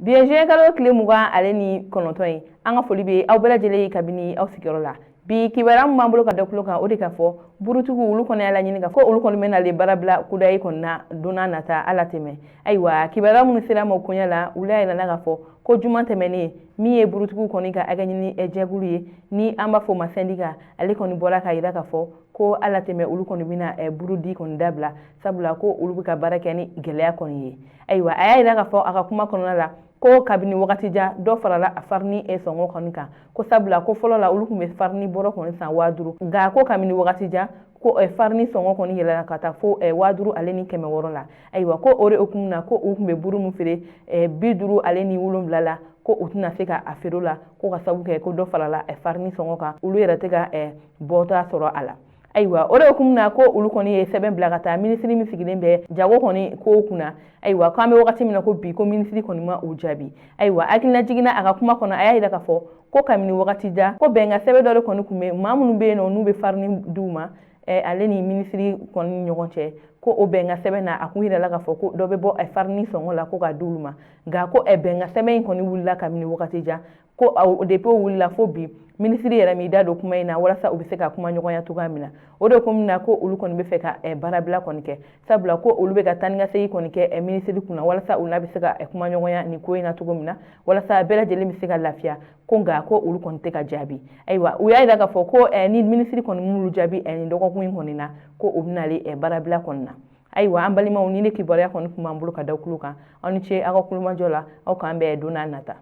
Bi ye juin kalo tile 29 ye. An ka foli bɛ aw bɛɛ lajɛlen ye kabini aw sigiyɔrɔ la. Bi kibaruya min b'an bolo ka da tulo kan, o de ka fɔ burutigiw olu kɔni y'a laɲini ka fɔ olu kɔni bɛna le baara bila kudayi kɔni na don n'a nata ala tɛmɛ. Ayiwa, kibaruya minnu sera ma koɲɛ la, olu y'a yirala k'a fɔ ko juma tɛmɛnen, min ye burutigiw kɔni ka hakɛ ɲini jɛkulu ye ni an b'a fɔ o ma syndicat, ale kɔni bɔra k'a yira k'a fɔ ko ala tɛmɛ olu kɔni bɛna burudi kɔni dabila, sabula ko olu bɛ ka baara kɛ ni gɛlɛya kɔni ye. Ayiwa, a y'a yira k'a fɔ a ka kuma kɔnɔna la ko kabini wagati jan dɔ farala a farini sɔngɔ kɔni kan, ko sabula ko fɔlɔ la olu tun bɛ farini bɔrɔ kɔni san 5000, nka ko kabini wagati jan ko farini sɔngɔ kɔni yɛlɛla ka taa fo 5600 la. Ayiwa, ko o de hukumu na ko u tun bɛ buru min feere 57 la, ko u tɛna se ka a feere la, ko ka sabu kɛ ko dɔ farala farini sɔngɔ kan, olu yɛrɛ tɛ ka bɔta sɔrɔ a la. Ayiwa, o de hukumu na ko olu kɔni ye sɛbɛn bila ka taa minisiri min sigilen bɛ jago kɔni kow kunna. Ayiwa, k'an bɛ wagati min na ko bi, ko minisiri kɔni ma u jaabi. Ayiwa, hakilina jiginna a ka kuma kɔnɔ, a y'a yira k'a fɔ ko kabini wagati jan ko bɛnkan sɛbɛn dɔ de kɔni tun bɛ maa minnu bɛ yen nɔ n'u bɛ farini d'u ma, ale ni minisiri kɔni ni ɲɔgɔn cɛ, ko o bɛnkan sɛbɛn na, a kun yirala k'a fɔ ko dɔ bɛ bɔ farini sɔngɔ la ko k'a d'olu ma, nka ko bɛnkan sɛbɛn in kɔni wulila kabini wagati jan, ko depuis o wulila fo bi, minisiri yɛrɛ m'i da don kuma in na walasa u bɛ se ka kuma ɲɔgɔnya cogoya min na. O de ko min na ko olu kɔni bɛ fɛ ka baarabila kɔni kɛ, sabula ko olu bɛ ka taa ni ka segin kɔni kɛ minisiri kunna walasa u n'a bɛ se ka kuma ɲɔgɔnya nin ko in na cogo min na, walasa bɛɛ lajɛlen bɛ se ka lafiya, ko nka ko olu kɔni tɛ ka jaabi. Ayiwa, u y'a jira k'a fɔ ko ni minisiri kɔni m'olu jaabi nin dɔgɔkun in kɔni na, ko u bɛna baarabila kɔni na. Ayiwa, an balimaw, ni ne kibaruya kɔni tun b'an bolo ka da tulo kan. Aw ni ce aw ka kulomajɔ la. Aw k'an bɛn don n'a nata.